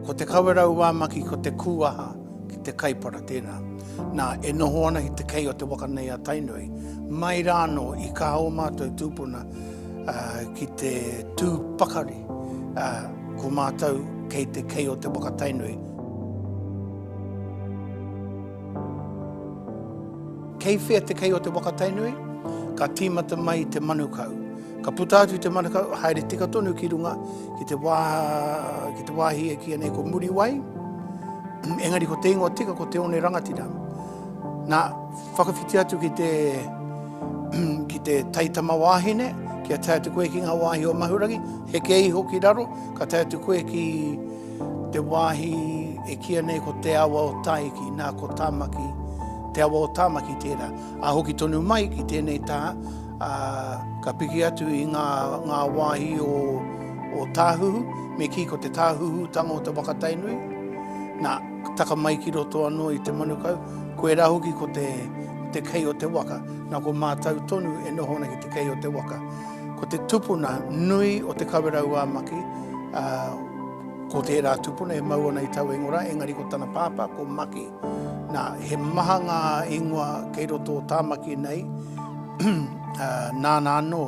Ko Te Kawerau ā Maki ko te kūaha ki te Kaipara tērā. Nā, e noho ana ki te kei o te waka nei a Tainui. Mai rā anō i kaha ō mātou tūpuna ki te tū pakari, ko mātou kei te kei o te waka Tainui. Kei whea te kei o te waka Tainui? Ka tīmata mai i te Manukau. Ka puta atu i te Manukau, haere tika tonu ki runga, ki te wā, ki te wāhi e kīia nei ko Muriwai, engari ko te ingoa tika ko Te One Rangatira. Nā, whakawhiti atu ki te, ki te taitamawāhine, kia tae atu koe ki ngā wāhi o Mahurangi, heke iho ki raro, ka tae atu koe ki te wāhi e kīia nei ko Te Awa o Tāiki, nā ko Tāmaki, Te Awa o Tāmaki tērā. Ā, hoki tonu mai ki tēnei taha, ā, ka piki atu i ngā, ngā wāhi o, o Tāhuhu, me kī ko te tāhuhutanga o te waka Tainui. Nā, taka mai ki roto anō i te Manukau, koirā hoki ko te, ko te kei o te waka. Nā, ko mātau tonu e noho ana ki te kei o te waka. Ko te tupuna nui o Te Kawerau ā Maki, ā, ko tērā tupuna e mau ana i taua ingoa rā, engari ko tana pāpā, ko Maki. Nā, he maha ngā ingoa kei roto o Tāmaki nei, ā, nāna anō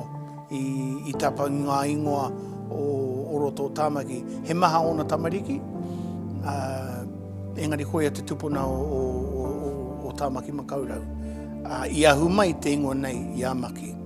i, i tapa ngā ingoa o, o roto o Tāmaki. He maha ōna tamariki, ā, engari koia te tupuna o, o, o, o, o Tāmaki Makaurau. Ā, i ahu mai te ingoa nei i a Maki.